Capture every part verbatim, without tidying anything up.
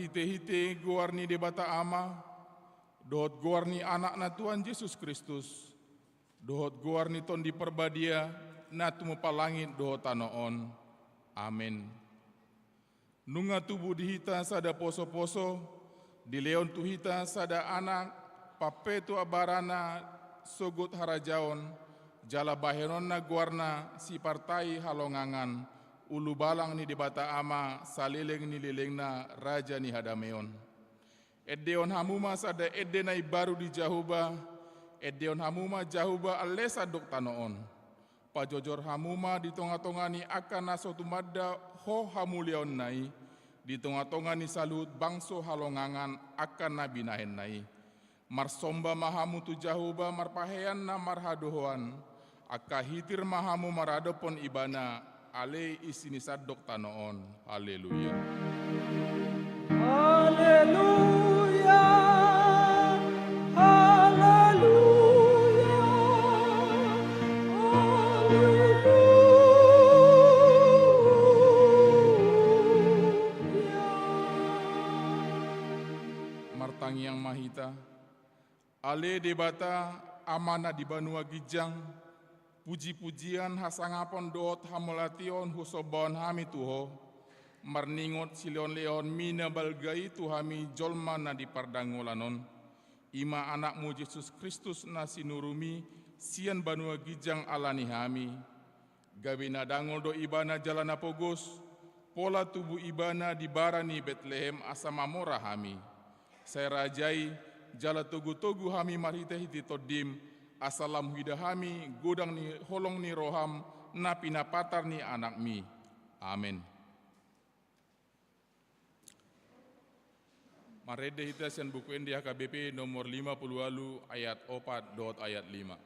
Hite-hite goar ni Debata Ama, dohot goar ni Anakna Tuhan Jesus Kristus, dohot goar ni Tondi Parbadia, na tumompa langit dohot tano on. Amen. Nunga tubu di hita sada poso-poso, dilehon tu hita sada anak, pampetua barana sogot harajaon, jala bahenonna goarna sipartai halongangan, ulubalang ni Debata Ama saleleng ni lelengna, raja ni hadameon. Endehon hamu ma sada ende na imbaru di Jahowa, endehon hamu ma Jahowa ale sandok tano on. Pajojor hamu ma di tonga-tonga ni angka na so tumanda ho hamuliaonna i, di tonga-tonga ni saluhut bangso halongangan angka na binahenna i. Marsomba ma hamu tu Jahowa marpahean na marhadohoan, angka hitir ma hamu maradophon Ibana, ale isi ni sandok tano on. Haleluya. Haleluya. Haleluya. Haleluya. Martangiang ma hita. Ale Debata, Ama na di banua ginjang, puji-pujian, hasangapon dohot hamauliateon husombahon hami tu Ho, marningot silehon-lehonMi na balga i tu hami jolma na di pardangolan on, i ma AnakMu Jesus Kristus na sinuruMi sian banua ginjang ala ni hami. Gabe na dangol do Ibana jala na pogos, pola tubu Ibana di bara ni Betlehem asa mamora hami. Sai raja i, jala togu-togu hami marhite-hite TondiM, asa lam huida hami godang ni holong ni rohaM na pinapatar ni AnakMi. Amen. Marende hita sian Buku Ende H K B P nomor lima pulu ualu, ayat opat dohot ayat lima.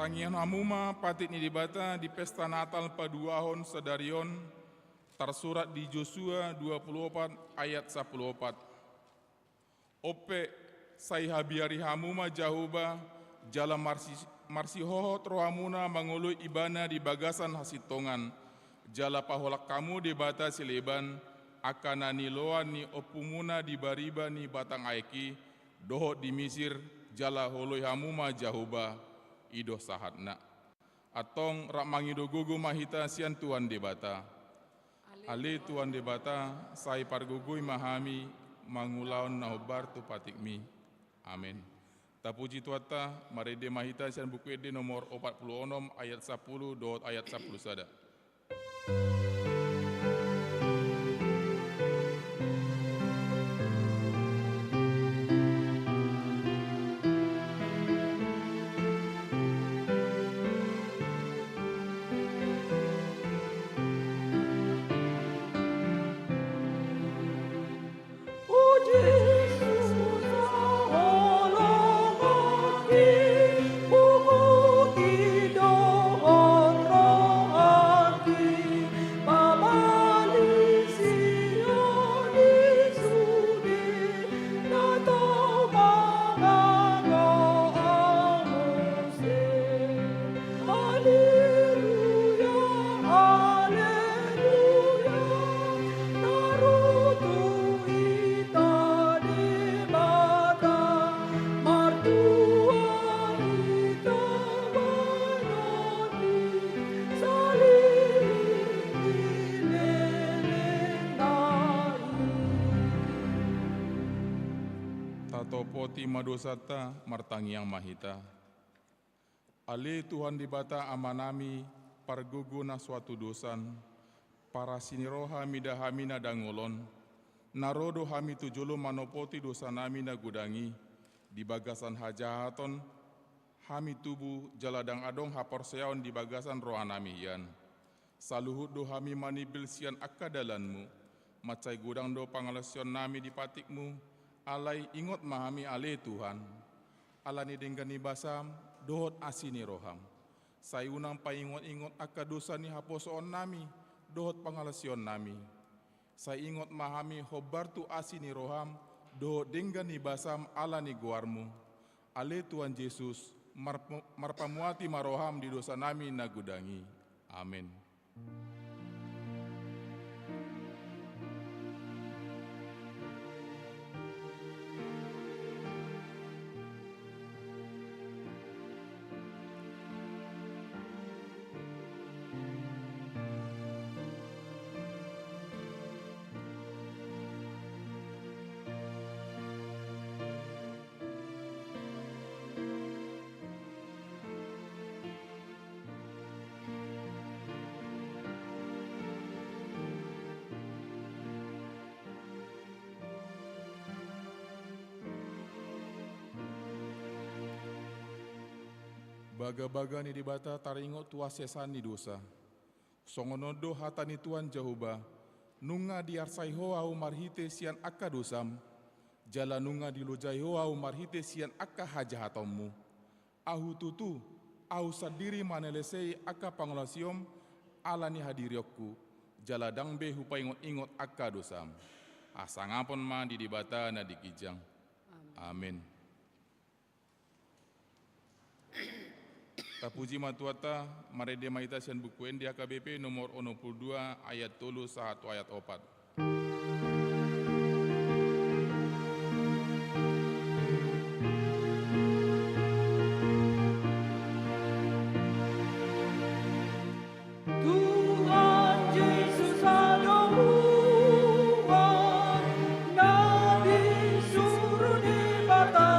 Tangihon hamu ma patik ni Debata di pesta Natal paduahon sadari on, tarsurat di Josua dua pulu opat ayat sapulu opat. On pe, sai habiari hamu ma Jahowa, jala marsi-, marsihohot rohamuna mangoloi Ibana di bagasan hasintongan, jala paholang hamu debata sileban, angka na niloan ni ompumuna di bariba ni batang aek i, dohot di Misir, jala holoi hamu ma Jahowa, i do sahatna. Antong rap mangido gogo ma hita sian Tuhan Debata. Ale Tuhan Debata, sai pargogoi ma hami mangulahon na hombar tu patikmi. Amen. Tapuji Tuhanta, marende ma hita sian Buku Ende nomor opat pulu onom ayat sapulu dohot ayat sapulu sada. Tima dosanta, martangiang ma hita. Ale Tuhan Debata Amanami, pargogo na so hatudosan, parasi ni roha mida hami na dangol on, na ro do hami tu jolo manopoti dosanami na godang i, di bagasan hajahaton hami tubu jala ndang adong haporseaon di bagasan rohanami hian. Saluhut do hami manimbil sian angka dalanmu, mansai godang do pangalaosionnami di patikmu, alai ingot ma hami ale Tuhan, ala ni denggan ni basam dohot asi ni roham. Sai unang paingot-ingot angka dosa ni haposoonnami dohot pangalaosionnami. Sai ingot ma hami hombar tu asi ni roham dohot denggan ni basam ala ni goarmu. Ale Tuhan Jesus, marp-, marpamuati ma roham di dosanami na godang i. Amen. Bagabaga ni Debata taringot tu hasesaan ni dosa. Songon on do hata ni Tuhan Jahowa, nunga diarsai ho ahu marhite sian angka dosam, jala nunga dilojai ho ahu marhite sian angka hajahatonmu. Ahu tutu, ahu sandiri manelesei angka pangalaosion ala ni hadirionku, jala ndang be hupaingot-ingot angka dosam. Hasangapon ma di Debata na di ginjang. Amen. Tapuji ma Tuhanta, marende ma hita sian Buku Ende H K B P nomor onom pulu dua ayat tolu sahat tu ayat opat. Tuhan Jesus adalah na disuru Debata,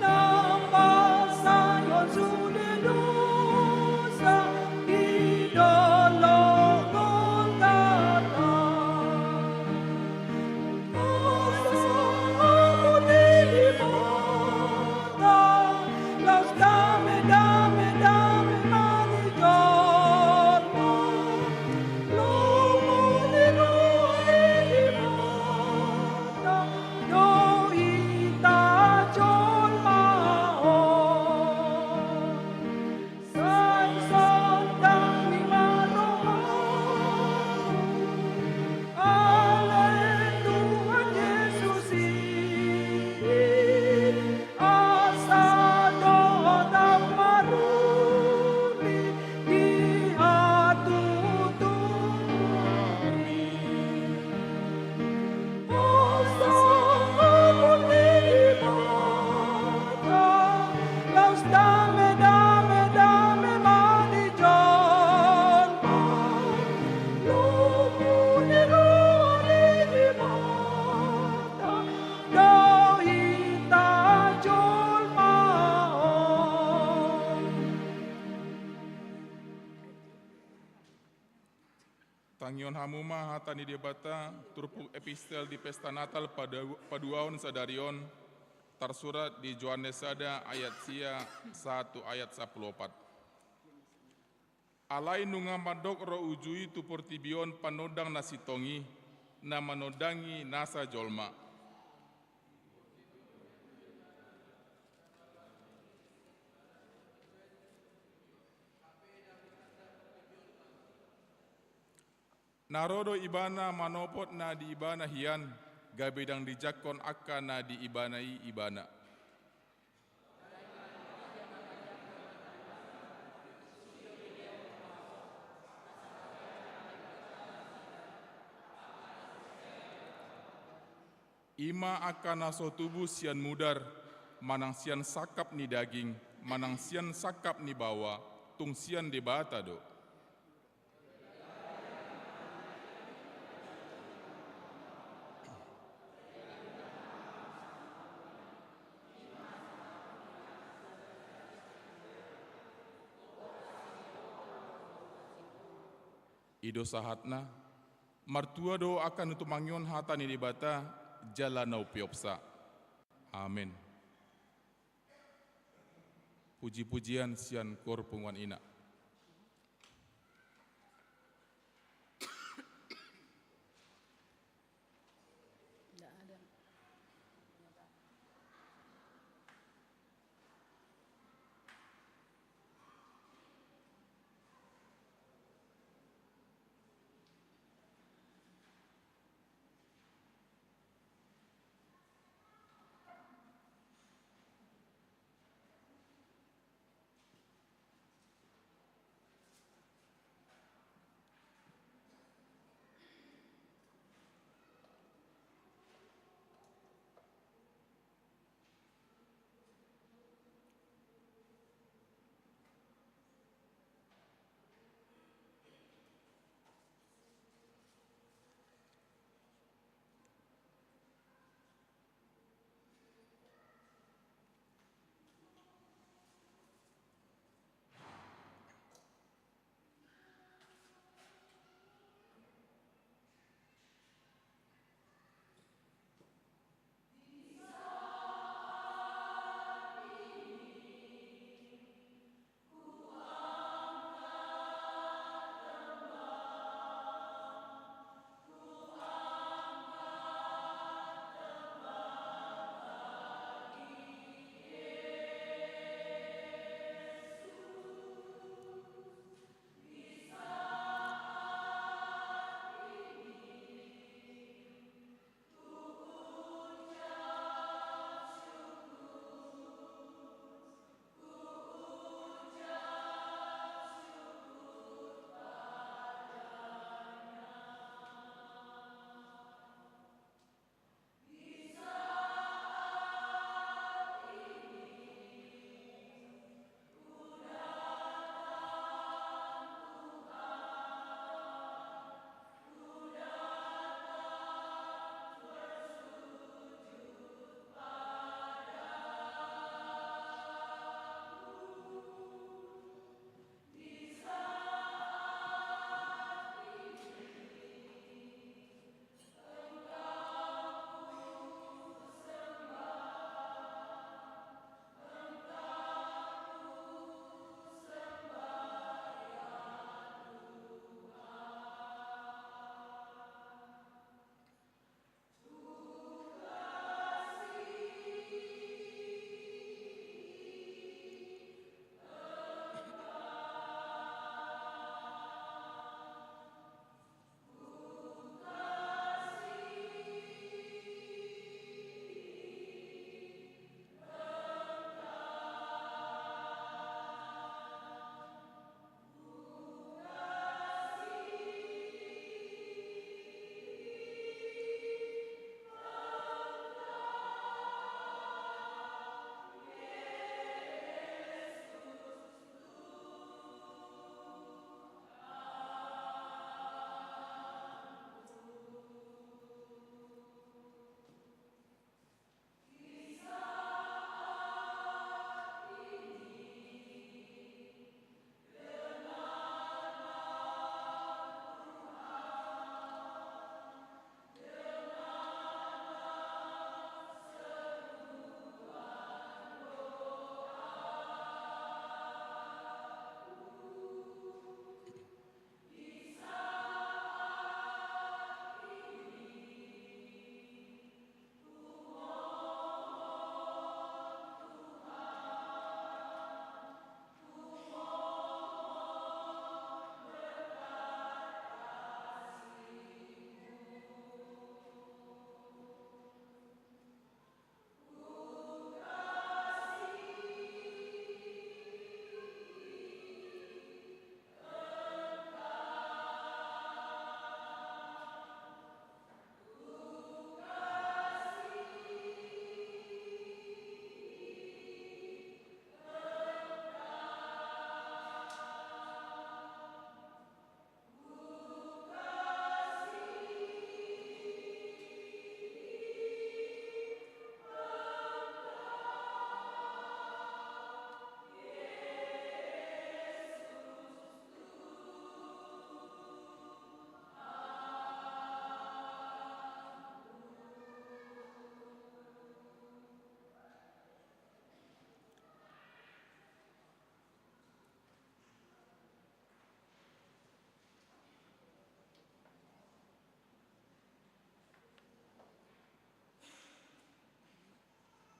na pasahat sude dosa di dolok Golgata. Sai sondang ni ma rohangku, ale Tuhan Jesus i, asa dohot ahu maruli di hatutubuan i. Tangihon hamu ma hata ni Debata, turpuk epistel di pesta Natal padau-, paduahon sadari on, tarsurat di Johannes sada ayat sia sahat tu ayat sampulu opat. Alai nunga mandok roh uju i tu portibi on panondang na sintong i, na manondangi nasa jolma. Na ro do Ibana manopot na di Ibana hian, gabe ndang dijangkon angka na di Ibana i Ibana. I ma angka na so tubu sian mudar, manang sian sangkap ni daging, manang sian sangkap ni baoa, tung sian Debata do. I do sahatna. Martua do angka na tumangion hata ni Debata jala na umpeopsa. Amen. Puji-pujian sian Koor Punguan Ina.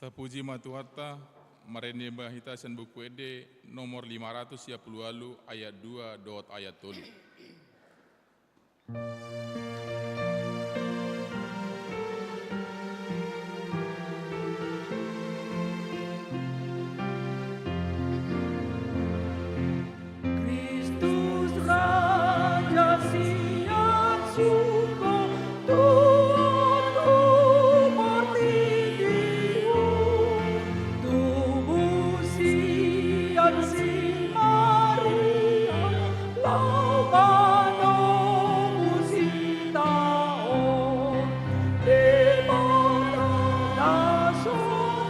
Tapuji ma Tuhanta. Marende ma hita sian Buku Ende nomor lima ratus sia pulu ualu, ayat dua dohot ayat tolu. Kristus Raja sian surgo, Tuhan tu portibi on, tubu sian si Maria, laho manobus hita on. Debata na so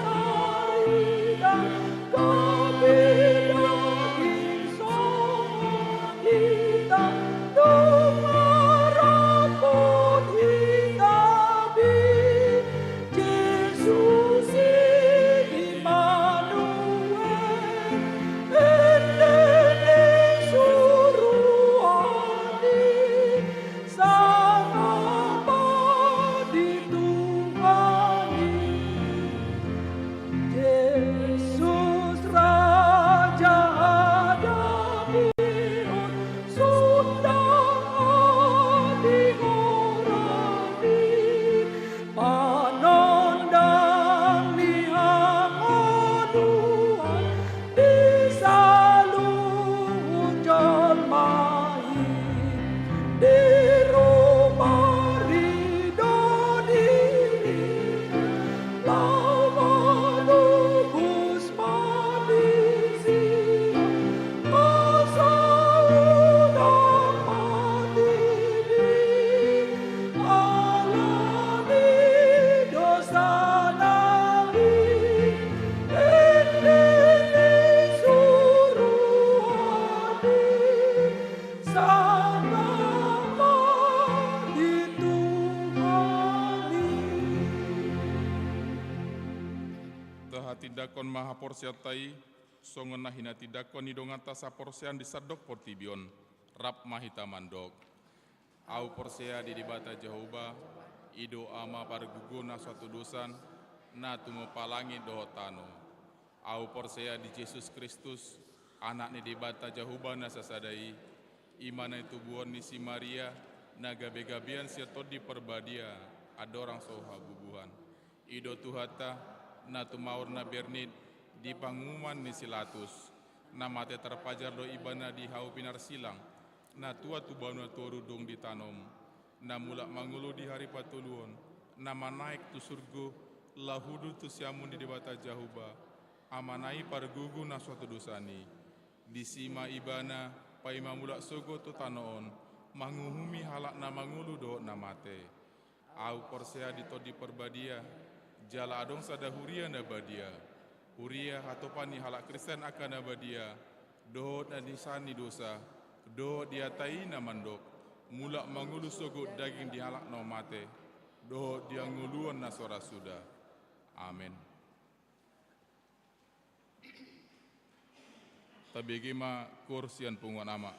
tarida, gabe daging songon hita, dung marampot hita be. Jesus Immanuel, ende ni suruan i, sangap ma di Tuhan i. Jesus Raja hadapi on, sundang hatigoran i, panondang ni hangoluan di saluhut jolma i. Di rumah ridho diri, laho manobus ma disi, asa unang mati be ala ni dosa nami. Ende ni suruan i, sangap ma di Tuhan i. Tahatindangkon ma haporseaonta i, songon na hinatindangkon ni donganta saporseaon di sandok portibi on. Rap ma hita mandok. Ahu porsea di Debata Jahowa, i do Ama pargogo na so hatudosan, na tumompa langit dohot tano. Ahu porsea di Jesus Kristus, Anak ni Debata Jahowa na sasada i, i ma na itubuhon ni si Maria, na gabegabean sian Tondi Parbadia, andorang so habubuhan. I do Tuhanta, na tumaon na bernit di panguhuman ni si Latus, na mate tarpajar do Ibana di hau pinarsilang, na tua tu banua toru dung ditanom, na mulak mangolu di hari patoluhon, na manaek tu surgo, laho huhut tu siamun ni Debata Jahowa, Amana i pargogo na so hatudosan i. Disi ma Ibana paima mulak sogot tu tano on, manguhumi halak na mangolu dohot na mate. Ahu porsea di Tondi Parbadia, jala adong sada huria na badia, huria hatopan ni halak Kristen angka na badia, dohot hanisaan ni dosa, dohot di hata i na mandok, mulak mangolu sogot daging di halak na mate, dohot di hangoluan na so ra suda. Amen. Tabege ma koor sian punguan ama.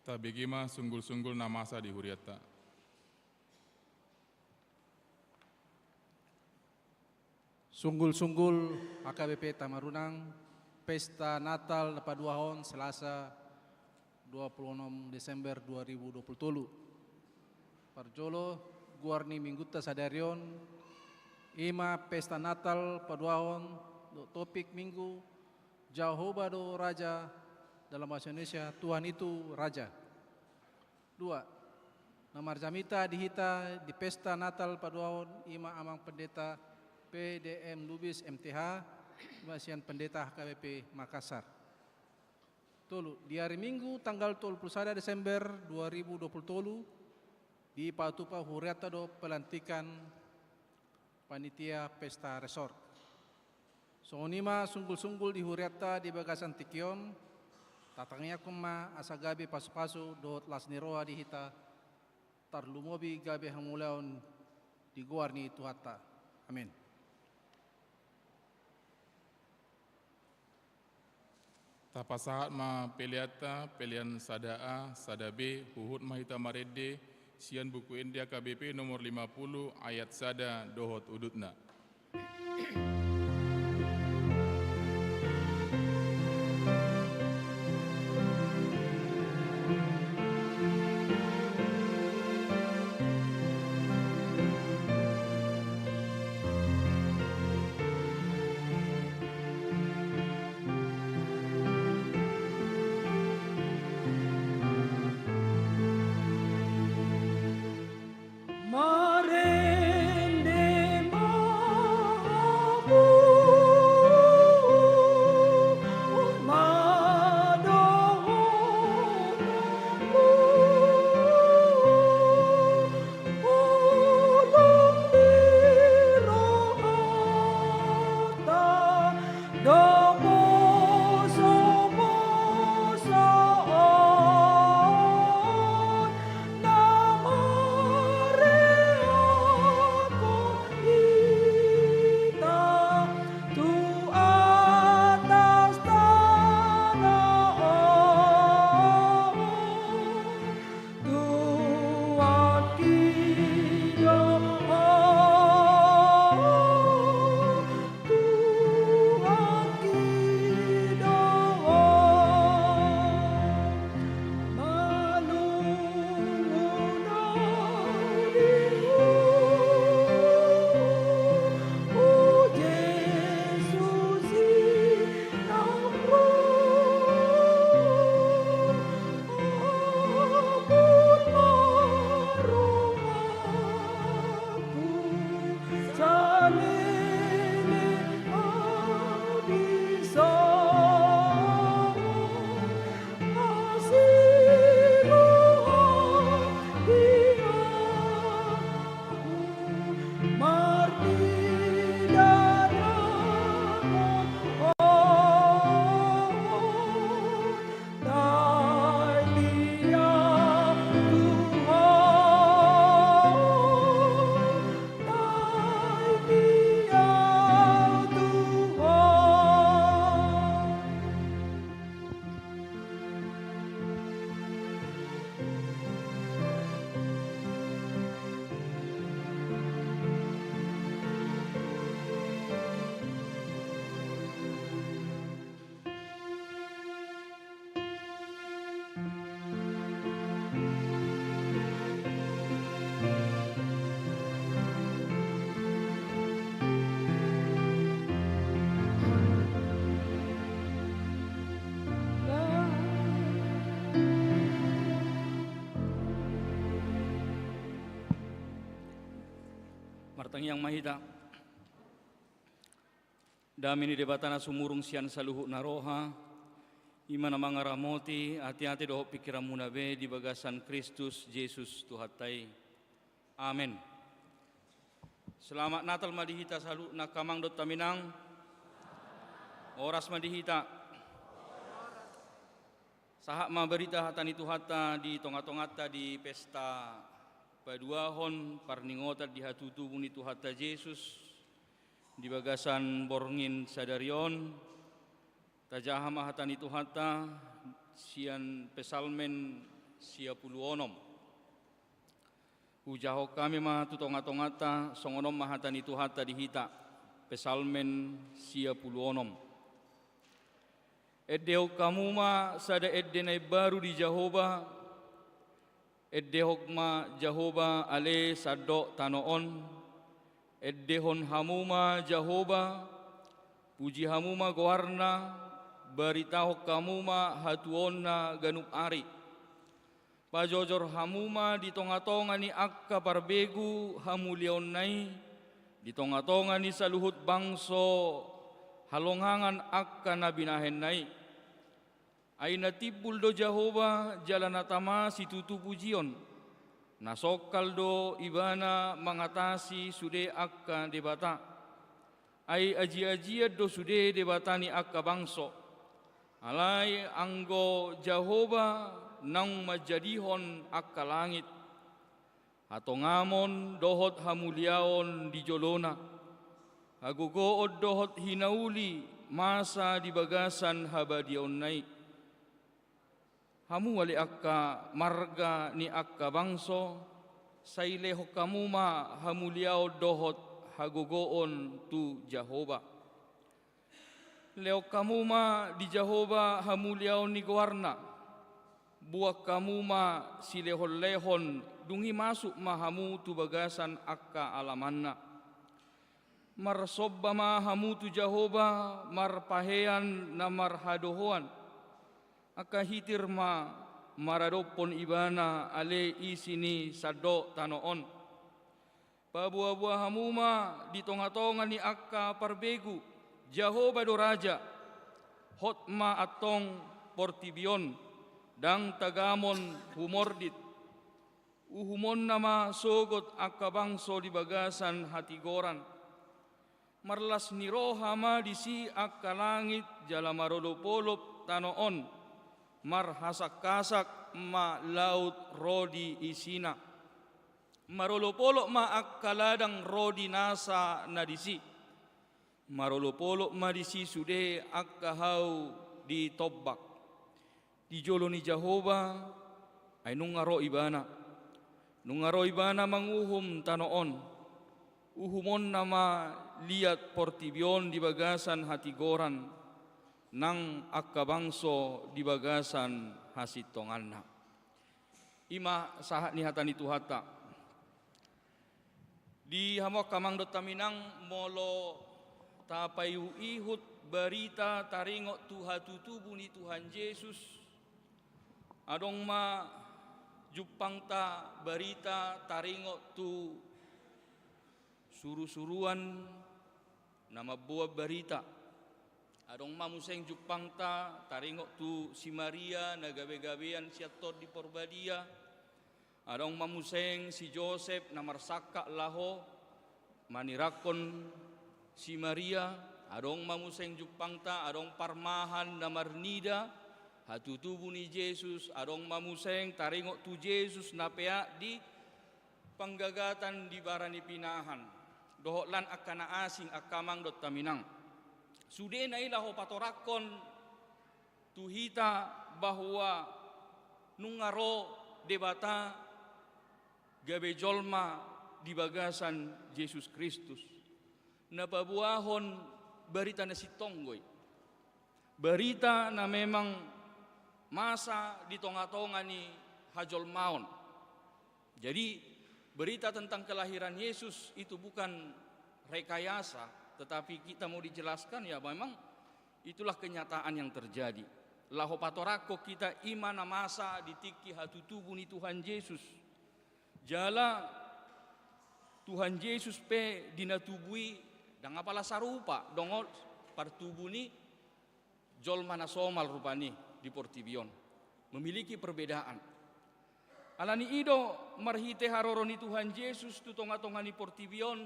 Tabege ma sunggul-sunggul na masa di hurianta. Sunggul-sunggul H K B P Tamarunang, pesta Natal na paduahon, Selasa, dua puluh enam Desember dua ribu dua puluh tolu. Parjolo, goar ni minggunta sadari on, i ma pesta Natal paduahon, do topik minggu, Jahowa do Raja, dalam bahasa Indonesia, Tuhan itu Raja. Dua, na marjamita di hita di pesta Natal paduahon, i ma Amang Pendeta P D M Lubis M T H, i ma sian Pendeta H K B P Makassar. Tolu, di ari Minggu tanggal tolu puluh sada Desember dua ribu dua puluh tolu, dipatupa hurianta do pelantikan panitia pesta resort. Songon i ma sunggul-sunggul di hurianta di bagasan tingki on, tatangiangkon ma asa gabe pasu-pasu dohot las ni roha di hita, tarlumobi gabe hamuliaon di goar ni Tuhanta. Amin. Tapasahat ma peleanta, pelean sada A, sada B, huhut ma hita marende, sian Buku Ende H K B P nomor lima puluh ayat sada dohot udutna. Martangiang ma hita. Dame ni Debata na sumurung sian saluhut na roha, i ma na mangaramoti ateate dohot pingkiranmuna be di bagasan Kristus Jesus Tuhanta i. Amen. Selamat Natal ma di hita saluhutna angka amang dohot inang. Horas ma di hita. Sahat ma barita hata ni Tuhanta di tonga-tonganta di pesta paduahon parningotan di hatutubu ni Tuhanta Jesus di bagasan borngin sadari on. Tajaha ma hata ni Tuhanta sian Psalmen sia pulu onom. Hujahahon hami ma tu tonga-tonganta, songon on ma hata ni Tuhanta di hita. Psalmen sia pulu onom. Endehon hamu ma sada ende na imbaru di Jahowa, endehon ma Jahowa ale sandok tano on, endehon hamu ma Jahowa, puji hamu ma goarna, baritahon hamu ma hatuaonna ganup ari. Pajojor hamu ma di tonga-tonga ni angka parbegu hamuliaonna i, di tonga-tonga ni saluhut bangso halongangan angka na binahenna i. Ai na timbul do Jahowa jala na tama situtu pujion, na songkal do Ibana mangatasi sude angka debata. Ai aji-ajian do sude debata ni angka bangso. Alai anggo Jahowa naung manjadihon angka langit. Hatongamon dohot hamuliaon di jolona. Hagogoon dohot hinauli masa di bagasan habadiaonna i. Hamu ale angka marga ni angka bangso, sai lehon hamu ma hamuliaon dohot hagogoon tu Jahowa. Lehon hamu ma di Jahowa hamuliaon ni goarna. Boan hamu ma silehon-lehon, dung i masuk ma hamu tu bagasan angka alamanna. Marsomba ma hamu tu Jahowa marpahean na marhadohoan. Angka hitir ma maradophon Ibana ale isi ni sandok tano on. Paboa-boa hamu ma di tonga-tonga ni angka parbegu, Jahowa do raja. Hot ma antong portibi on, ndang tagamon humordit. Uhumonna ma sogot angka bangso di bagasan hatigoran. Marlas ni roha ma disi angka langit jala marolop-olop tano on. Marhasak-hasak ma laut ro di isina. Marolop-olop ma angka ladang ro di nasa na disi. Marolop-olop ma disi sude angka hau di tombak. Di jolo ni Jahowa, ai nunga ro Ibana. Nunga ro Ibana manguhum tano on. Uhumonna ma liat portibi on di bagasan hatigoran, nang angka bangso di bagasan hasintonganna. I ma sahat ni hata ni Tuhanta. Di hamu angka amang dohot inang, molo tapaihut-ihut barita taringot tu hatutubu ni Tuhan Jesus, adong ma jumpangta barita taringot tu suru-suruan na mamboan barita. Adong ma muse jumpangta taringot tu si Maria na gabe-gabean sian Tondi Porbadia. Adong ma muse si Josep na marsangkap laho manirangkon si Maria. Adong ma muse jumpangta, adong parmahan na marnida hatutubu ni Jesus. Adong ma muse taringot tu Jesus na peak di panggagatan di bara ni pinahan. Dohot lan angka na asing, angka amang dohot inang. Sudena i laho patorangkon tu hita bahwa nunga ro Debata gabe jolma di bagasan Jesus Kristus. Na paboahon barita na sintong do i. Barita na memang masa di tonga-tonga ni hajolmaon. Jadi, berita tentang kelahiran Yesus itu bukan rekayasa, tetapi kita mau dijelaskan, ya, memang itulah kenyataan yang terjadi. Laho patorangkon hita i ma na masa di tingki hatutubu ni Tuhan Jesus. Jala Tuhan Jesus pe di na tubu i ndang apala sarupa dohot partubu ni jolma na somal rupani di portibi on. Memiliki perbedaan. Alani i do marhite haroro ni Tuhan Jesus tu tonga-tonga ni portibi on,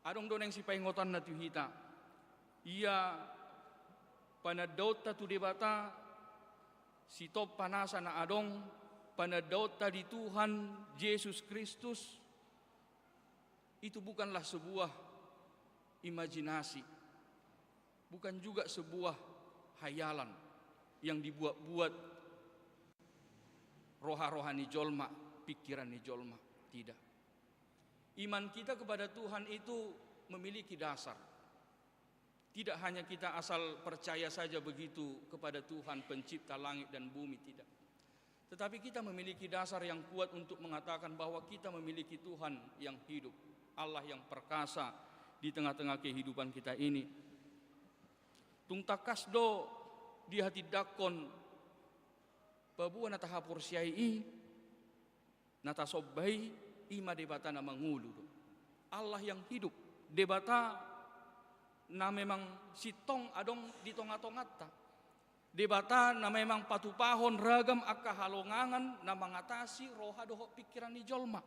adong do naeng sipaingotanna tu hita. Ia panandaonta tu Debata, sitompa nasa na adong, panandaonta di Tuhan Jesus Kristus, itu bukanlah sebuah imajinasi, bukan juga sebuah hayalan yang dibuat-buat roha-roha ni jolma, pikiran ni jolma. Tidak. Iman kita kepada Tuhan itu memiliki dasar. Tidak hanya kita asal percaya saja begitu kepada Tuhan, pencipta langit dan bumi, tidak. Tetapi kita memiliki dasar yang kuat untuk mengatakan bahwa kita memiliki Tuhan yang hidup, Allah yang perkasa di tengah-tengah kehidupan kita ini. Tung tangkas do dihatindangkon paboa na tahaporseai i, na tasomba i, i ma Debata na mangolu do. Allah yang hidup, Debata na memang sintong adong di tonga-tonganta. Debata na memang patupahon ragam angka halongangan na mangatasi roha dohot pikiran ni jolma.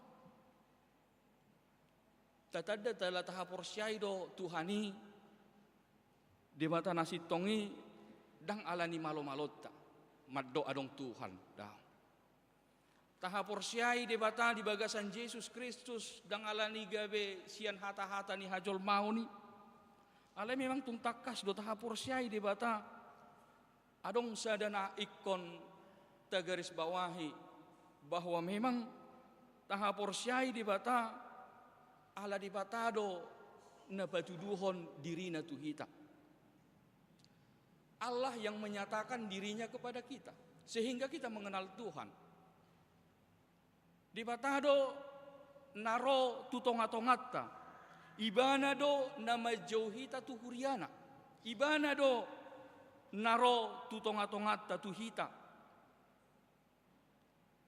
Tatanda tala tahaporseai do Tuhan i, Debata na sintong i, ndang ala ni malo-malonta mandok adong Tuhan, daong. Tahaporseai Debata di bagasan Jesus Kristus, ndang ala ni gabe sian hata-hata ni hajolmaon i. Alai memang tung tangkas do tahaporseai Debata. Adong sada na ingkon tagarisbawahi, bahwa memang tahaporseai Debata, ala Debata do na patuduhon dirina tu hita. Allah yang menyatakan dirinya kepada kita, sehingga kita mengenal Tuhan. Debata do na ro tu tonga-tonganta. Ibana do na manjou hita tu huriana. Ibana do na ro tu tonga-tonganta, tu hita.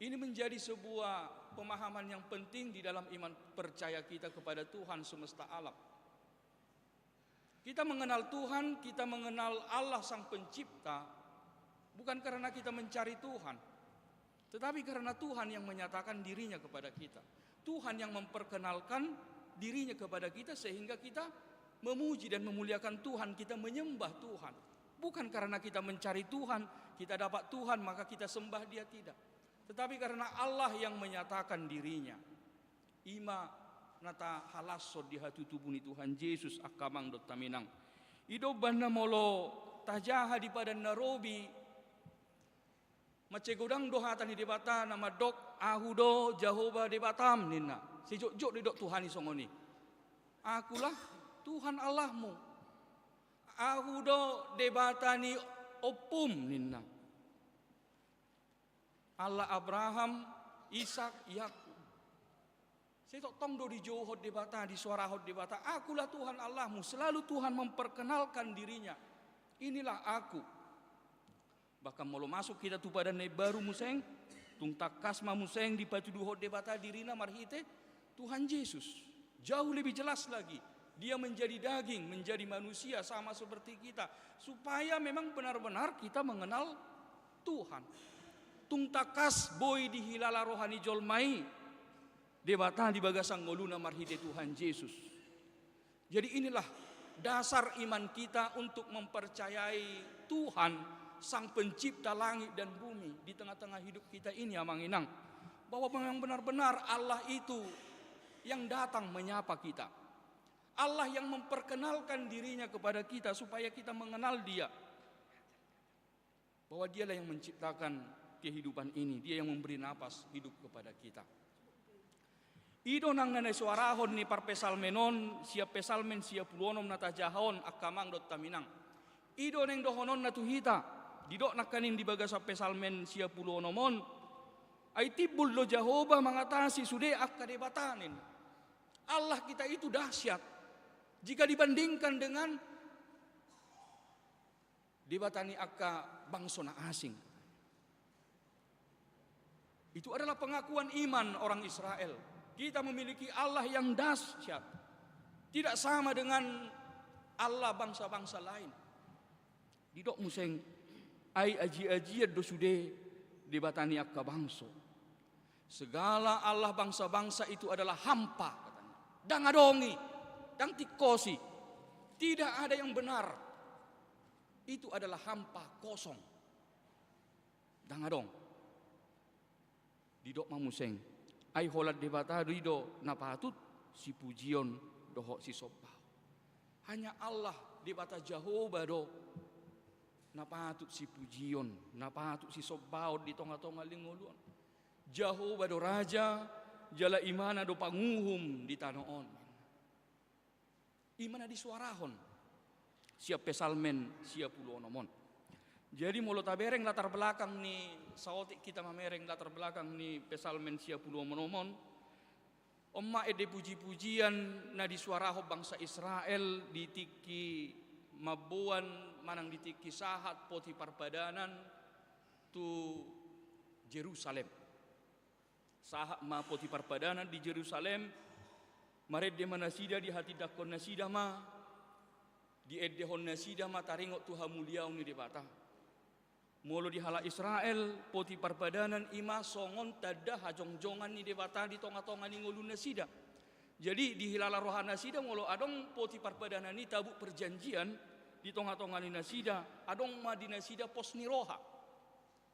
Ini menjadi sebuah pemahaman yang penting di dalam iman percaya kita kepada Tuhan semesta alam. Kita mengenal Tuhan, kita mengenal Allah Sang Pencipta, bukan karena kita mencari Tuhan, tetapi karena Tuhan yang menyatakan dirinya kepada kita. Tuhan yang memperkenalkan dirinya kepada kita sehingga kita memuji dan memuliakan Tuhan, kita menyembah Tuhan. Bukan karena kita mencari Tuhan, kita dapat Tuhan, maka kita sembah Dia, tidak. Tetapi karena Allah yang menyatakan dirinya. I ma na tahalashon di hatutubu ni Tuhan Jesus, angka amang dohot haminang. I do umbahen na molo tajaha di Padan na Robi, mansai godang do hata ni Debata na mandok, "Ahu do Jahowa Debatam," ninna. Sai jotjot do didok Tuhan i songon i. "Akulah Tuhan Allahmu. Ahu do Debata ni ompum," ninna. Allah Abraham, Ishak, Yakub. Sai tongtong do dijouhon Debata, disuarahon Debata, "Akulah Tuhan Allahmu." Selalu Tuhan memperkenalkan dirinya. "Inilah Aku." Bahkan molo masuk hita tu Padan na imbaru muse, tung tangkas ma muse dipatuduhon Debata dirina marhite Tuhan Jesus. Jauh lebih jelas lagi, Dia menjadi daging, menjadi manusia sama seperti kita, supaya memang benar-benar kita mengenal Tuhan. Tung tangkas boi dihilala roha ni jolma i Debata di bagasan ngoluna marhite Tuhan Jesus. Jadi inilah dasar iman kita untuk mempercayai Tuhan, Sang Pencipta langit dan bumi, di tengah-tengah hidup kita ini, amang inang. Bahwa memang benar-benar Allah itu yang datang menyapa kita. Allah yang memperkenalkan dirinya kepada kita supaya kita mengenal Dia. Bahwa Dialah yang menciptakan kehidupan ini, Dia yang memberi napas hidup kepada kita. I do nang na nisuarahon ni parpsalmen on, sian Psalmen sia pulu onom na tajaha on, angka amang dohot haminang. I do naeng dohononna tu hita, didok nangkaning di bagasan Psalmen sia pulu onom on, "Ai timbul do Jahowa mangatasi sude angka debata," ninna. Allah kita itu dahsyat jika dibandingkan dengan debata ni angka bangso na asing. Itu adalah pengakuan iman orang Israel. Kita memiliki Allah yang dahsyat. Tidak sama dengan Allah bangsa-bangsa lain. Didok muse, "Ai aji-ajian do sude debata ni angka bangso. Segala allah bangsa-bangsa itu adalah hampa," katanya. "Ndang adong i, ndang tingkos i. Tidak ada yang benar. Itu adalah hampa, kosong. Ndang adong." Didok ma muse, "Ai holan Debata do i do na patut sipujion dohot sisombaon. Hanya Allah, Debata Jahowa do na patut sipujion, na patut sisombaon di tonga-tonga ni ngolu on." Jahowa do raja, jala Ibana do panguhum di tano on. I ma na disuarahon sian Psalmen sia pulu onom on. Jadi molo tabereng latar belakang ni, saotik hita mamereng latar belakang ni Psalmen sia pulu onom on, on ma ende puji-pujian na disuarahon bangsa Israel di tingki mamboan manang di tingki sahat poti parpadanan tu Jerusalem. Sahat ma poti parpadanan di Jerusalem, marende ma nasida, dihatindangkon nasida ma, diendehon nasida ma taringot tu hamuliaon ni Debata. Molo di halak Israel, poti parpadanan i ma songon tanda hajongjongan ni Debata di tonga-tonga ni ngolu nasida. Jadi di hilala roha nasida, molo adong poti parpadanan i, tabut perjanjian di tonga-tonga ni nasida, adong ma di nasida pos ni roha,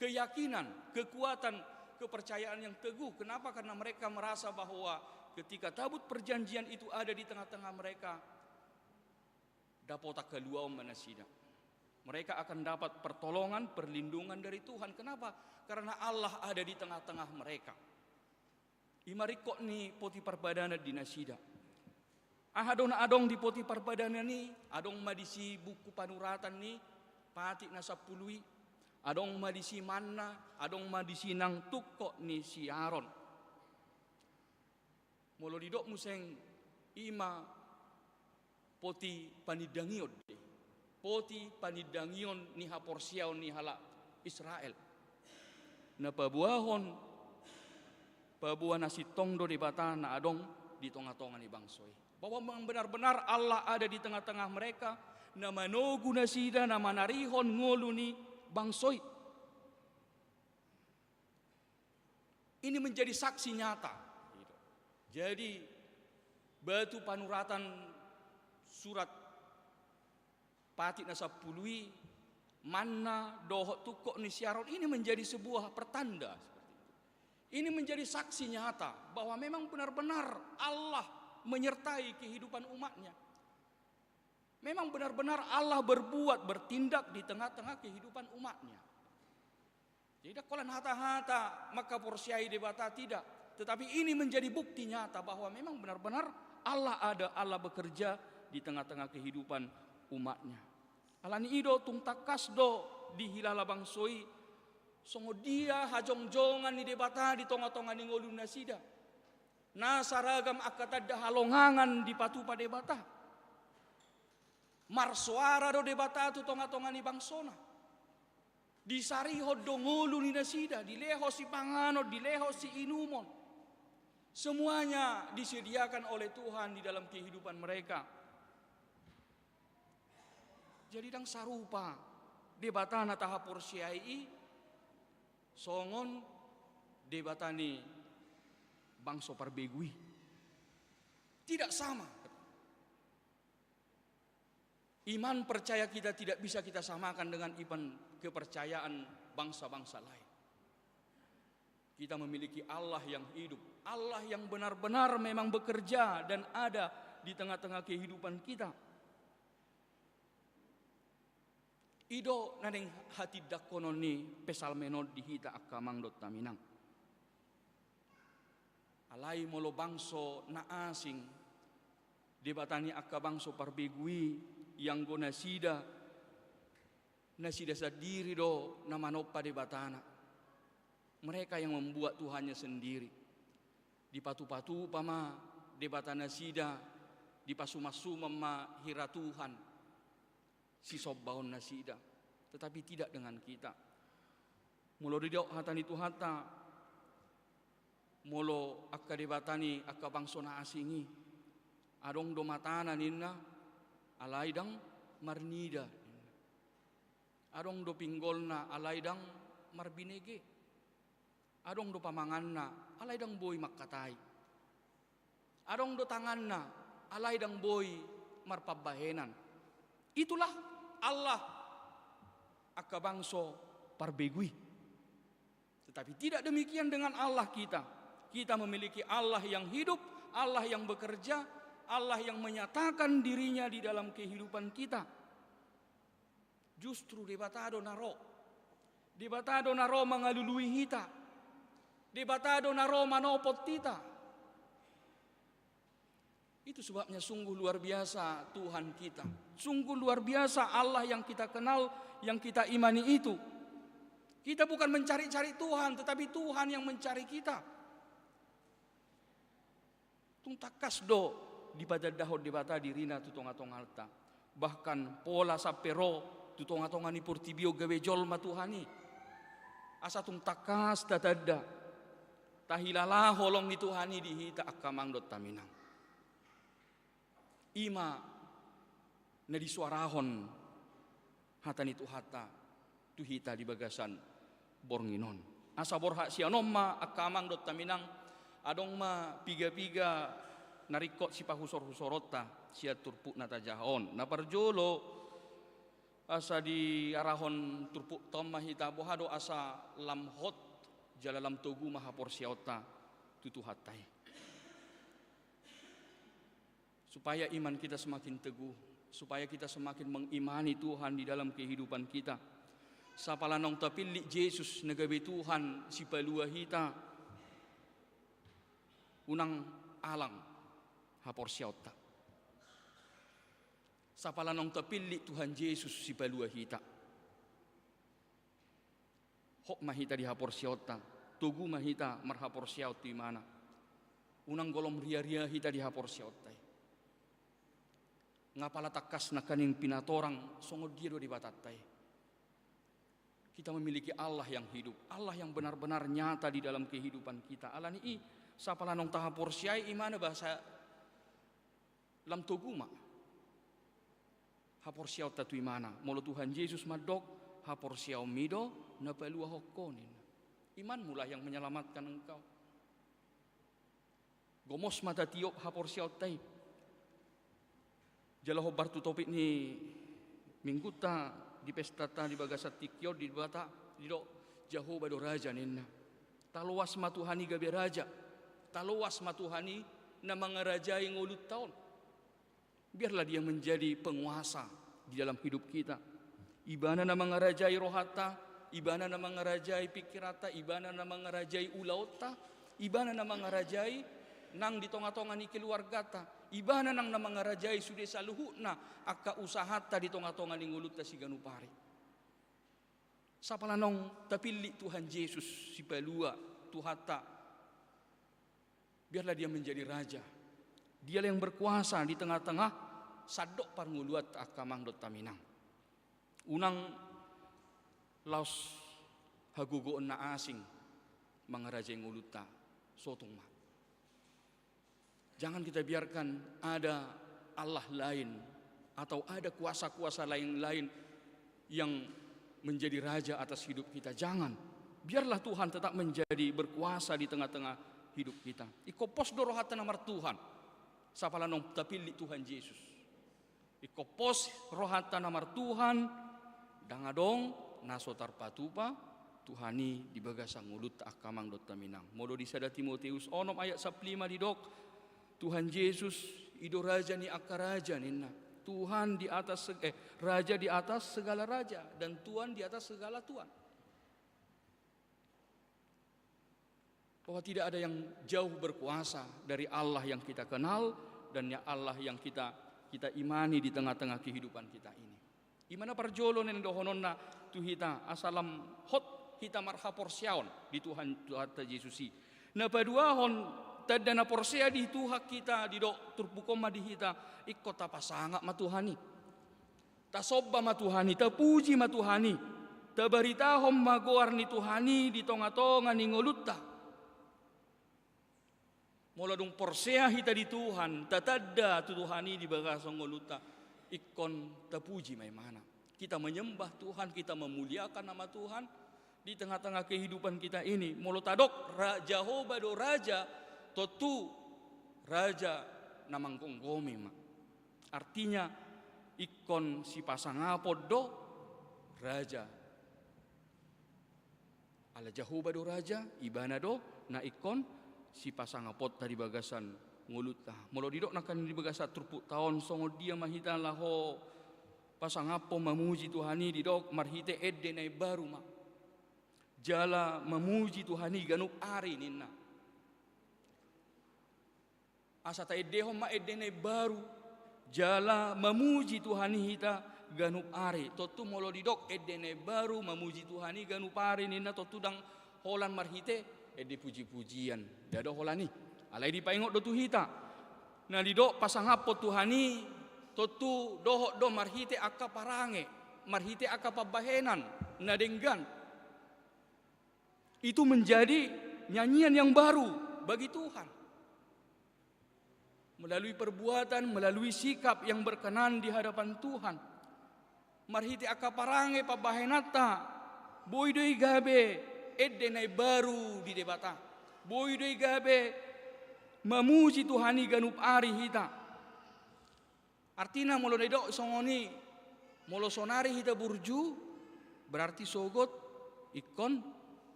keyakinan, kekuatan, kepercayaan yang teguh. Kenapa? Karena mereka merasa bahwa ketika tabut perjanjian itu ada di tengah-tengah mereka, dapotan haluaon ma nasida. Mereka akan dapat pertolongan, perlindungan dari Tuhan. Kenapa? Karena Allah ada di tengah-tengah mereka. I ma ringkot ni poti parpadanan di nasida. Aha do na adong di poti parpadanan i? Adong ma disi buku panuratan ni patik na sampulu i, adong ma disi manna, adong ma disi nang tungkot ni si Aron. Molo didok muse, i ma poti panindangion do i. Poti panindangion ni haporseaon ni halak Israel. Na paboahon, paboa na sintong do Debata na adong di tonga-tonga ni bangso i. Bahwa memang benar-benar Allah ada di tengah-tengah mereka, na manogu nasida, na manarihon ngolu ni bangso i. Ini menjadi saksi nyata. Jadi, batu panuratan surat patik na sampulu i, manna dohot tungkot ni si Aron ini menjadi sebuah pertanda seperti itu. Ini menjadi saksi nyata bahwa memang benar-benar Allah menyertai kehidupan umatnya. Memang benar-benar Allah berbuat, bertindak di tengah-tengah kehidupan umatnya. Jadi, ndang holan hata-hata mangkaporseai Debata, tidak. Tetapi ini menjadi bukti nyata bahwa memang benar-benar Allah ada, Allah bekerja di tengah-tengah kehidupan umatnya. Alani i do tung tangkas do dihilala bangso i songon dia hajongjongan ni Debata di tonga-tonga ni ngolu nasida. Na saragam angka tanda halongangan dipatupa Debata. Marsoara do Debata tu tonga-tonga ni bangsona. Disarihon do ngolu ni nasida, dilehon sipanganon, dilehon siinumon. Semuanya disediakan oleh Tuhan di dalam kehidupan mereka. Jadi, ndang sarupa Debata na tahaporseai i songon Debata ni bangso parbegu i. Tidak sama. Iman percaya kita tidak bisa kita samakan dengan iman kepercayaan bangsa-bangsa lain. Kita memiliki Allah yang hidup, Allah yang benar-benar memang bekerja dan ada di tengah-tengah kehidupan kita. I do na naeng hatindangkonon ni Psalmen on di hita angka amang dohot inang. Alai molo bangso na asing, Debata ni angka bangso parbegu i, ianggo nasida, nasida sandiri do na manompa debatana. Mereka yang membuat Tuhannya sendiri. Dipatupa-tupa ma debata nasida, dipasuman-suman ma hira Tuhan sisombaon nasida. Tetapi tidak dengan kita. Molo didok hata ni Tuhanta, molo angka debata ni angka bangso na asing i, adong do matana ninna, alai ndang marnida ninna. Adong do pinggolna, alai ndang marbinege. Adong do pamanganna, alai ndang boi mangkatai. Adong do tanganna, alai ndang boi marpambahenan. Itulah Allah angka bangso parbegu i. Tetapi tidak demikian dengan Allah kita. Kita memiliki Allah yang hidup, Allah yang bekerja, Allah yang menyatakan dirinya di dalam kehidupan kita. Justru Debata do na ro. Debata do na ro mangalului hita. Debata do na ro manopot hita. Itu sebabnya sungguh luar biasa Tuhan kita. Sungguh luar biasa Allah yang kita kenal, yang kita imani itu. Kita bukan mencari-cari Tuhan, tetapi Tuhan yang mencari kita. Tung tangkas do dipatandahon Debata dirina tu tonga-tonganta. Bahkan pola sampe ro tu tonga-tonga ni portibi on gabe jolma Tuhan i. Asa tung tangkas tatanda, tahilala holong ni Tuhan i di hita angka amang dohot haminang. I ma na disuarahon hata ni Tuhanta tu hita di bagasan borngin on. Asa borhat sian on ma angka amang dohot haminang, adong ma piga-piga na ringkot sipahusor-husoronta sian turpuk na tajaha on. Na parjolo, asa diarahon turpukta on ma hita, boha do asa lam hot jala lam togu ma haporseaonta tu Tuhanta i. Supaya iman kita semakin teguh, supaya kita semakin mengimani Tuhan di dalam kehidupan kita. Sapala naung tapillit Jesus na gabe Tuhan sipalua hita, unang alang haporseaonta. Sapala naung tapillit Tuhan Jesus sipalua hita, hot ma hita di haporseaonta, togu ma hita marhaporseaon tu Ibana. Unang golom ria-ria hita di haporseaonta i. Nga pala tangkas nangkaning pinatorang songon dia do Debatanta i. Kita memiliki Allah yang hidup, Allah yang benar-benar nyata di dalam kehidupan kita. Alani i, sapala naung tahaporseai Ibana, bahasa lam togu ma haporseaonta tu Ibana. Molo Tuhan Jesus mandok, haporseaonmi do na paluahon ho, ninna. Imanmulah yang menyelamatkan engkau. Gomos ma tatiop haporseaonta i. Jala hombar tu topik ni minggunta di pestanta di bagasan tingki on, di Batak, didok Jahowa do raja, ninna. Taloas ma Tuhan i gabe raja. Taloas ma Tuhan i na mangarajai ngolunta on. Biarlah Dia menjadi penguasa di dalam hidup kita. Ibana na mangarajai rohanta, Ibana na mangarajai pingkiranta, Ibana na mangarajai ulaonta, Ibana na mangarajai nang di tonga-tonga ni keluarganta, Ibana nang na mangarajai sude saluhutna angka usahanta di tonga-tonga ni ngolunta siganup ari. Sapala naung tapillit Tuhan Jesus sipalua Tuhanta, biarlah Dia menjadi raja. Dialah yang berkuasa di tengah-tengah sandok parngoluanta, angka amang dohot haminang. Unang laos hagogoon na asing mangarajai ngolunta. Sotung ma. Jangan kita biarkan ada Allah lain atau ada kuasa-kuasa lain-lain yang menjadi raja atas hidup kita. Jangan. Biarlah Tuhan tetap menjadi berkuasa di tengah-tengah hidup kita. Ingkon pos do rohanta na martuhan, sapala naung tapillit Tuhan Jesus. Ingkon pos rohanta na martuhan, ndang adong na so tarpatupa Tuhan i di bagasan ngolunta, angka amang dohot haminang. Molo di sada Timoteus onom ayat sampulu lima didok, Tuhan Jesus i do raja ni angka raja, ninna. Tuhan di atas seg-, eh, raja di atas segala raja dan tuan di atas segala tuan. Bahwa tidak ada yang jauh berkuasa dari Allah yang kita kenal dan ya Allah yang kita, kita imani di tengah-tengah kehidupan kita ini. I ma na parjolo na nidohononna tu hita, asa lam hot hita marhaporseaon di Tuhan, Tuhanta Jesus i. Na paduahon, tanda na porsea di Tuhan hita, didok turpuk on ma di hita, ingkon tapasangap ma Tuhan i. Tasomba ma Tuhan i, tapuji ma Tuhan i, tabaritahon ma goar ni Tuhan i di tonga-tonga ni ngolunta. Molo dung porsea hita di Tuhan, tatanda tu Tuhan i di bagasan ngolunta, ingkon tapuji ma Ibana. Kita menyembah Tuhan, kita memuliakan nama Tuhan di tengah-tengah kehidupan kita ini. Molo tadok ra-, Jahowa do raja, tontu raja na manggomgomi ma. Artinya, ingkon sipasangapon do raja. Ala Jahowa do raja, Ibana do na ingkon sipasangaponta di bagasan ngolunta. Molo didok nangkaning di bagasan turpukta on, songon dia ma hita laho pasangaphon mamuji Tuhan i, didok marhite ende na imbaru ma. jala mamuji Tuhan i ganup ari ninna. Asa taendehon ma ende na imbaru, jala mamuji Tuhan i hita ganup ari. Tontu molo didok ende na imbaru, mamuji Tuhan i ganup ari ninna, tontu ndang holan marhite ende puji-pujian. Ndada holan i. Alai dipaingot do tu hita. Na didok pasangaphon Tuhan i, tontu dohot do marhite angka parange, marhite angka pambahenan na denggan. Itu menjadi nyanyian yang baru bagi Tuhan. Melalui perbuatan, melalui sikap yang berkenan di hadapan Tuhan. Marhite angka parange pambahenanta, boi do i gabe ende na imbaru di Debata. Boi do i gabe mamuji Tuhan i ganup ari hita. Artina molo na didok songon i, molo sonari hita burju, berarti sogot ingkon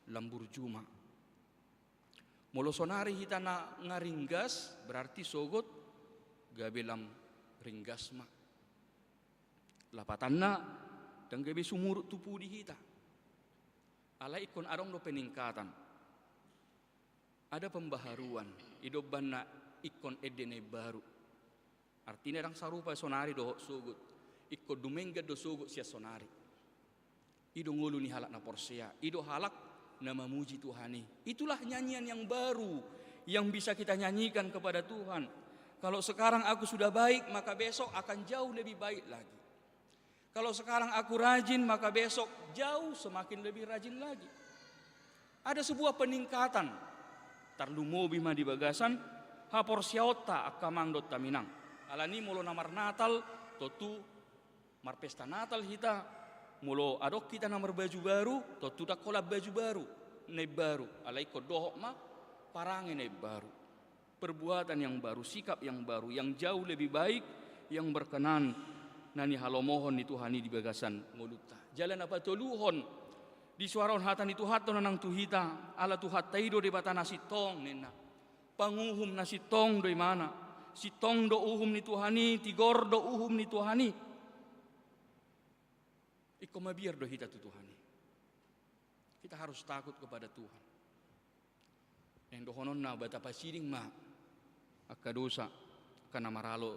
lam burju ma. Molo sonari hita na nga ringgas, berarti sogot gabe lam ringgas ma. Lapatanna, ndang gabe sumurut tu pudi hita. Alai ingkon adong do peningkatan. Ada pembaharuan, i do umbahen na ingkon ende na imbaru. Artina ndang sarupa sonari dohot sogot. Ingkon dumenggan do sogot sian sonari. I do ngolu ni halak na porsea, i do halak na mamuji Tuhan i. Itulah nyanyian yang baru yang bisa kita nyanyikan kepada Tuhan. Kalau sekarang aku sudah baik, maka besok akan jauh lebih baik lagi. Kalau sekarang aku rajin, maka besok jauh semakin lebih rajin lagi. Ada sebuah peningkatan. Tarlumobi ma di bagasan haporseaonta angka amang dohot haminang. Alani molo na marnatal, tontu marpesta Natal hita, molo adong hita na marbaju baru, tontu ndang holan baju baru na imbaru, alai ingkon dohot ma parange na imbaru. Perbuatan yang baru, sikap yang baru, yang jauh lebih baik, yang berkenan, na nihalomohon ni Tuhan i di bagasan ngolunta. Jala na patoluhon, disuarahon hata ni Tuhanta on nang tu hita, ala Tuhanta i do Debata na sintong ninna. Panguhum na sintong do Ibana. Sintong do uhum ni Tuhan i, tigor do uhum ni Tuhan i. Ingkon mabiar do hita tu Tuhan i. Kita harus takut kepada Tuhan. Naeng dohononna, bata pasiding ma angka dosa, angka na maralo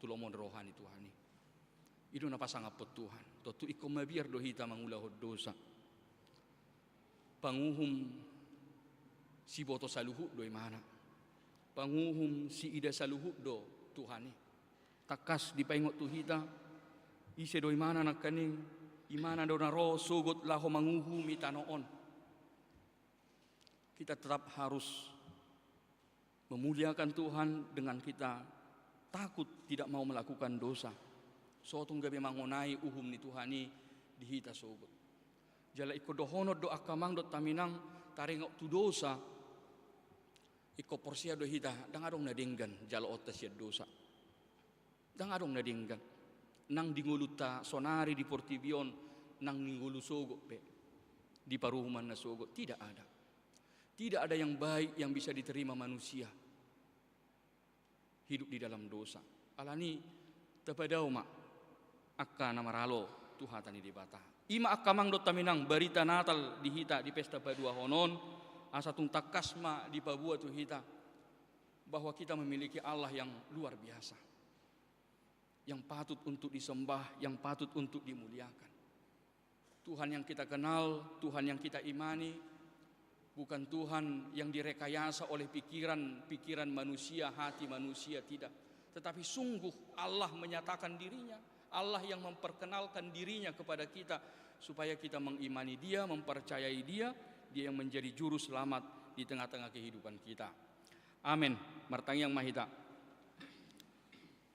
tu lomo ni roha ni Tuhan i. I do na pasangaphon Tuhan. Tontu ingkon mabiar do hita mangulahon dosa. Panguhum siboto saluhut do Ibana. Panguhum siida saluhut do Tuhan i. Tangkas dipaingot tu hita, ise do Ibana nangkaning, Ibana do na ro sogot laho manguhumi tano on. Kita tetap harus memuliakan Tuhan dengan kita takut tidak mau melakukan dosa. So tung gabe mangonai uhum ni Tuhan i di hita sogot. Jala ingkon dohonon do angka amang dohot haminang, taringot tu dosa. Ingkon porsea do hita, ndang adong na denggan jaloonta sian dosa. Ndang adong na denggan. Nang di ngolunta sonari di portibi on, nang di ngolu sogot pe, di paruhuman na sogot, tidak ada. Tidak ada yang baik yang bisa diterima manusia hidup di dalam dosa. Alani tapadao ma angka na maralo tu hata ni Debata. I ma angka amang dohot haminang barita Natal di hita di pesta paduahon on, asa tung tangkas ma dipaboa tu hita bahwa kita memiliki Allah yang luar biasa, yang patut untuk disembah, yang patut untuk dimuliakan. Tuhan yang kita kenal, Tuhan yang kita imani, bukan Tuhan yang direkayasa oleh pikiran-pikiran manusia, hati manusia, tidak. Tetapi sungguh Allah menyatakan dirinya, Allah yang memperkenalkan dirinya kepada kita, supaya kita mengimani Dia, mempercayai Dia, Dia yang menjadi juru selamat di tengah-tengah kehidupan kita. Amen. Martangiang ma hita.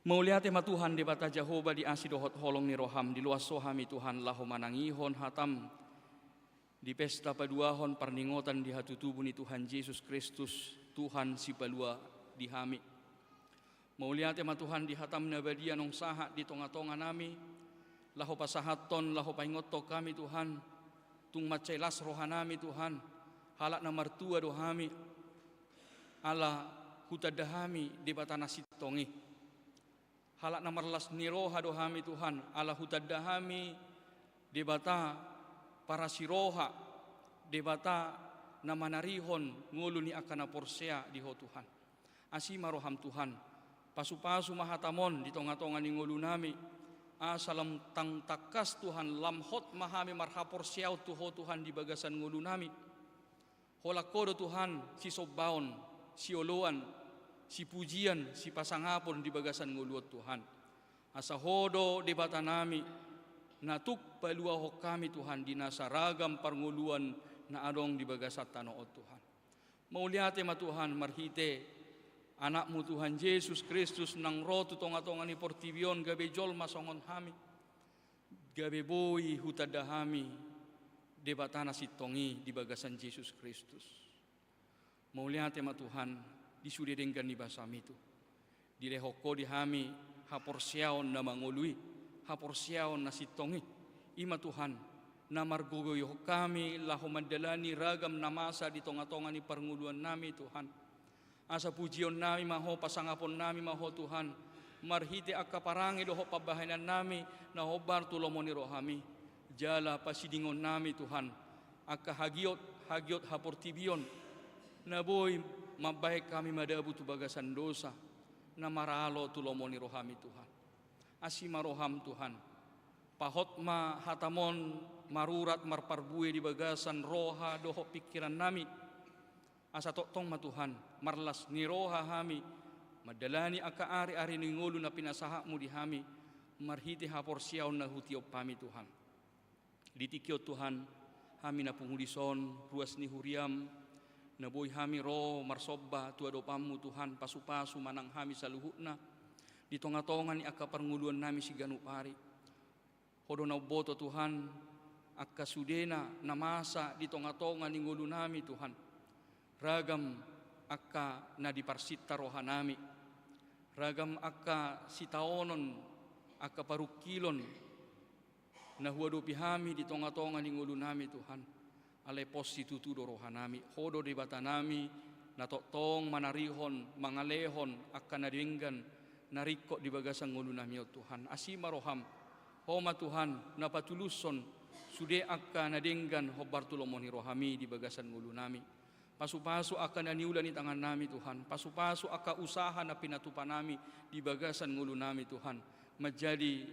Mauliate ma Tuhan Debata Jahowa di asi dohot holong ni roham, diloas Ho hami Tuhan laho manangihon hatam di pesta paduahon parningotan di hatutubu ni Tuhan Jesus Kristus, Tuhan sipalua di hami. Mauliate ma Tuhan di hatam na badia naung sahat di tonga-tonga nami, laho pasahathon, laho paingothon hami Tuhan, tung mansai las roha nami Tuhan, halak na martua do hami, ala hutanda hami Debata na sintong i. Halak na marlas ni roha do hami Tuhan, ala hutanda hami Debata parasi roha, Debata na manarihon ngolu ni angka na porsea di Ho Tuhan. Asi ma roham Tuhan, pasupasu ma hatam on di tongatonga ni ngolunami, asa lam tang tangkas Tuhan, lam hot ma hami marhaporseaon tu Ho Tuhan di bagasan ngolunami. Holan Ho do Tuhan sisombaon, sioloan, sipujian, sipasangapon di bagasan ngolu on Tuhan. Asa Ho do Debatanami, na tuk paluahon hami Tuhan di nasa ragam parngoluan na adong di bagasan tano on Tuhan. Mauliate ma Tuhan marhite Anakmu Tuhan Jesus Kristus nang ro tu tongatonga ni portibi on gabe jolma songon hami. Gabe boi hutanda hami Debata na sintong i di bagasan Jesus Kristus. Mauliate ma Tuhan, di sude denggan ni basaMi tu dilehon Ho di hami haporseaon na mangolu i, haporseaon na sintong i. I ma Tuhan, na margogoihon hami laho mandalani ragam na masa di tongatonga ni parngoluannami Tuhan. Asa pujionnami ma Ho, pasangaponnami ma Ho Tuhan, marhite angka parange dohot pambahenannami na hombar tu lomo ni rohaMi. Jala pasidingonnami Tuhan, angka hagiot, hagiot haportibion, na boi mambahen hami madabu tu bagasan dosa, na maralo tu lomo ni rohaMi Tuhan. Asi ma rohaM Tuhan, pahot ma hatam on marurat marparbue di bagasan roha dohot pingkirannami. Asa tongtong ma Tuhan, marlas ni roha hami mandalani angka ariari ni ngolu na pinasahatMu di hami, marhite haporseaon na hutiop hami Tuhan. Di tingki on Tuhan, hami na pungu dison, ruas ni huriaM, na boi hami ro marsomba tu adopanMu Tuhan, pasupasu ma nang hami saluhutna, di tongatonga ni angka parngoluannami siganup ari. Ho do na umboto Tuhan, angka sudena na masa di tongatonga ni ngolunami Tuhan. Ragam angka na diparsinta rohanami. Ragam angka sitaonon, angka parungkilon, na huadopi hami di tongatonga ni ngolunami Tuhan. Alai pos situtu do rohanami, Ho do Debatanami, na tongtong manarihon, mangalehon, angka na denggan, na ringkot di bagasan ngolunami on Tuhan. Asi ma rohaM, Ho ma Tuhan, na patulushon, sude angka na denggan, hombar tu lomo ni rohaMi di bagasan ngolunami. Pasupasu angka na niula ni tangannami Tuhan, pasupasu angka usaha na pinatupanami di bagasan ngolunami Tuhan. Manjadi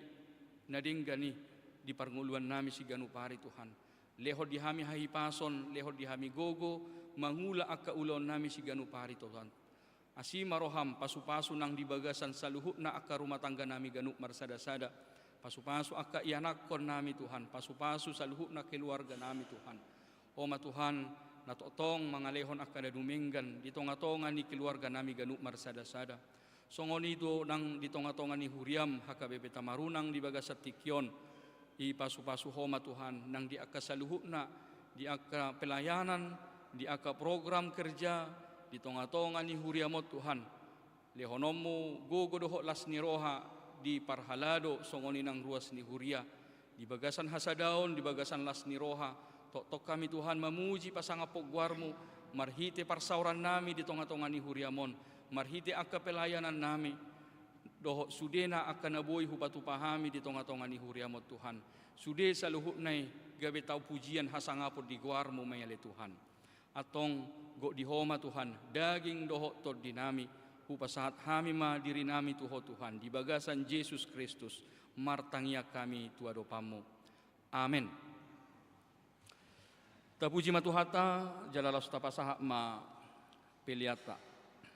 na denggan i di parngoluannami siganup ari Tuhan. Lehon di hami hahipason, lehon di hami gogo, mangula angka ulaonnami siganup ari Tuhan. Asi ma rohaM, pasupasu nang di bagasan saluhutna angka rumah tangganami ganup marsadasada. Pasupasu angka ianakkonnami Tuhan, pasupasu saluhutna keluarganami Tuhan. Ho ma Tuhan, na tongtong mangalehon angka na dumenggan di tongatonga ni keluarganami ganup marsadasada. Songon i do nang di tongatonga ni huriaM H K B P Tamarunang di bagasan tingki on. Dipasupasu Ho ma Tuhan, nang di angka saluhutna, di angka pelayanan, di angka program kerja, di tongatonga ni huriaM on Tuhan. LehononMu gogo dohot las ni roha di parhalado songon i nang ruas ni huria. Di bagasan hasadaon, di bagasan las ni roha, tongtong hami Tuhan mamuji pasangaphon goarMu, marhite parsaorannami di tongatonga ni huriaM on, marhite angka pelayanannami, dohot sudena angka na boi hupatupa hami di tongatonga ni huriaM on Tuhan. Sude saluhutna i gabe tau pujian hasangapon di goarMu ma i ale Tuhan. Antong gok di Ho ma Tuhan, daging dohot tondinami, hupasahat hami ma dirinami tu Ho Tuhan, di bagasan Jesus Kristus, martangiang hami tu adopanMu. Amen. Tapuji ma Tuhanta, jala laos tapasahat ma peleanta.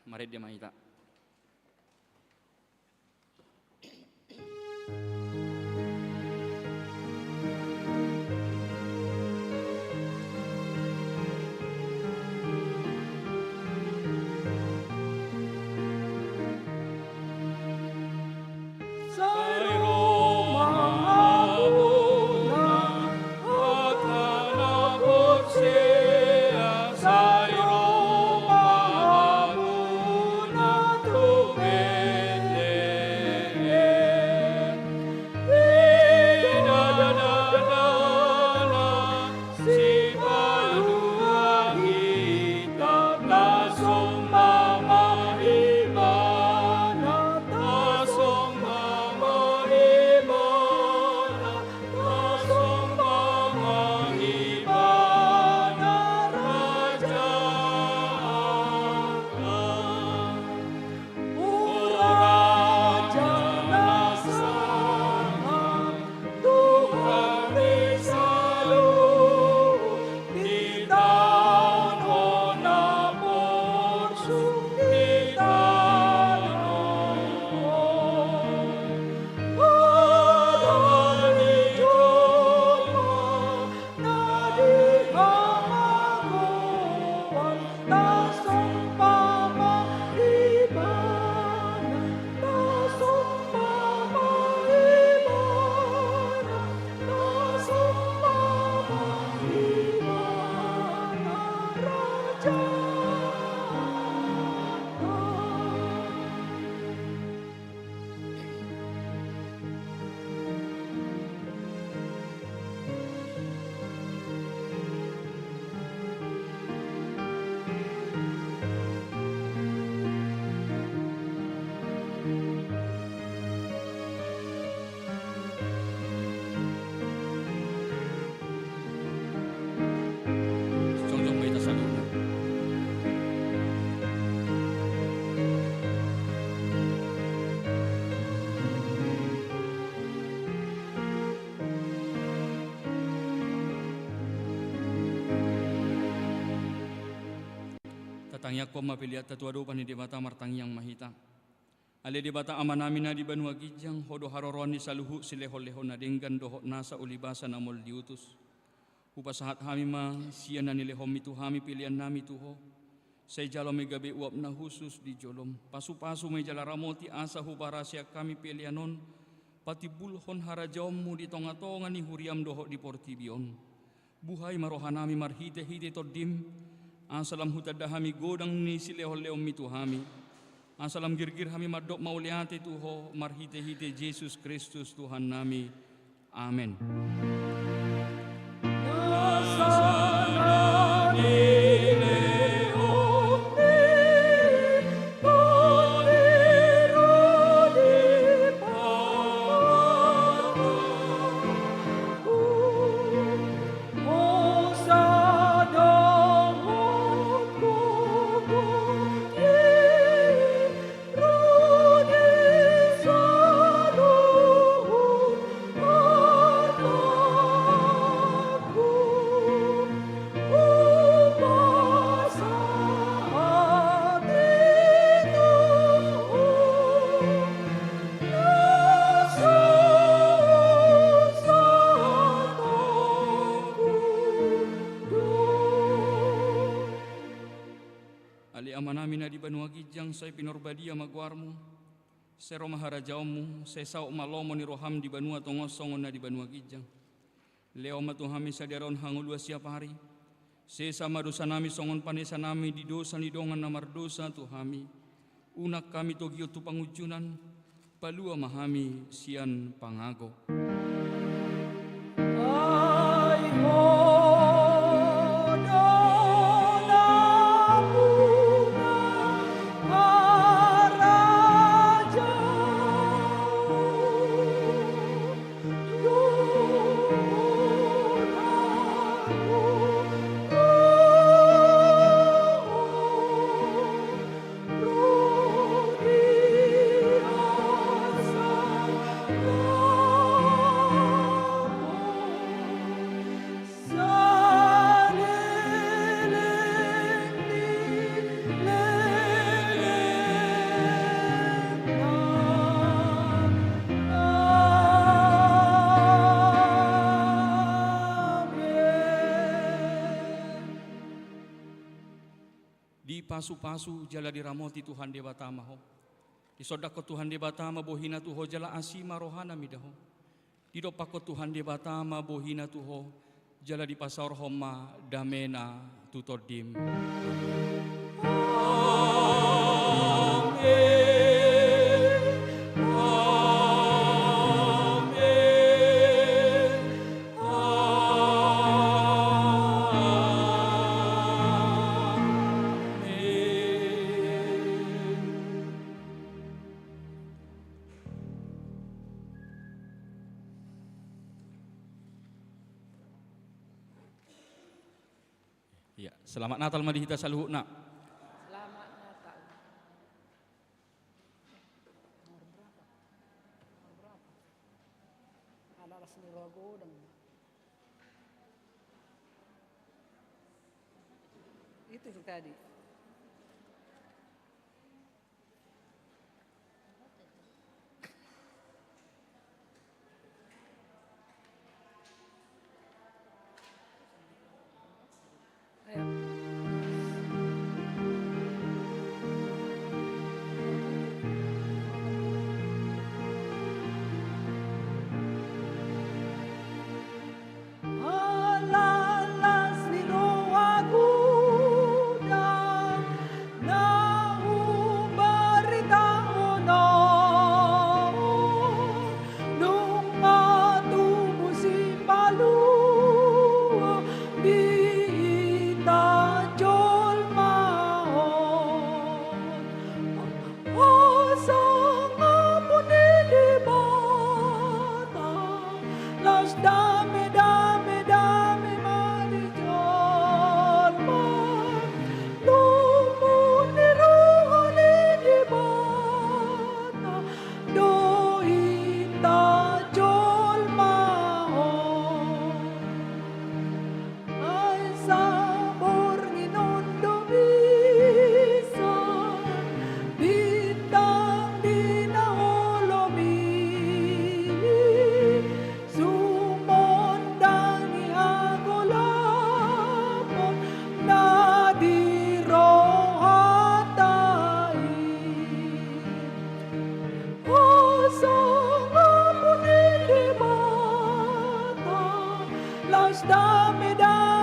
Marende ma hita. Tangiangkon ma peleanta tu adopan ni Debata. Martangiang ma hita. Ale Debata Amanami na di banua ginjang, Ho do haroroan ni saluhut silehonlehon na denggan dohot nasa ulibasa na molo diutus. Hupasahat hami ma sian na nilehonMi tu hami peleannami tu Ho. Sai jalo ma i gabe uap na hushus di joloM. Pasupasu ma i jala ramoti asa huparaseak hami pelean on patimbulhon harajaonMu di tongatonga ni huriaM dohot di portibi on. Buhai ma rohanami marhitehite TondiM, asa lam hutanda hami godang ni silehonlehonMi tu hami, asa lam girgir hami mandok mauliate tu Ho marhitehite Jesus Kristus Tuhannami. Amen. Ale Amanami na di banua ginjang, sai pinarbadia ma goarMu. Sai ro ma harajaonMu, sai saut ma lomo ni rohaM di banua tonga on songon na di banua ginjang. Lehon ma tu hami sadari on hangoluan siapari. Sesa ma dosanami songon panesanami di dosa ni dongan na mardosa tu hami. Unang hami togihon tu pangunjunan, palua ma hami sian pangago. Ai Ho do nampuna harajaon. Dipasupasu jala diramoti Tuhan Debata ma ho. Disondangkon Tuhan Debata ma bohina tu ho jala asi ma rohana mida ho. Didompakkon Tuhan Debata ma bohina tu ho, jala dipasaorhon ma damena tu tondim. Amen. Amen. Amen. Iya, selamat Natal ma di hita saluhutna. Selamat Natal. Nomor berapa? Nomor berapa? Ala las ni roa godang. Itu yang tadi. Medan.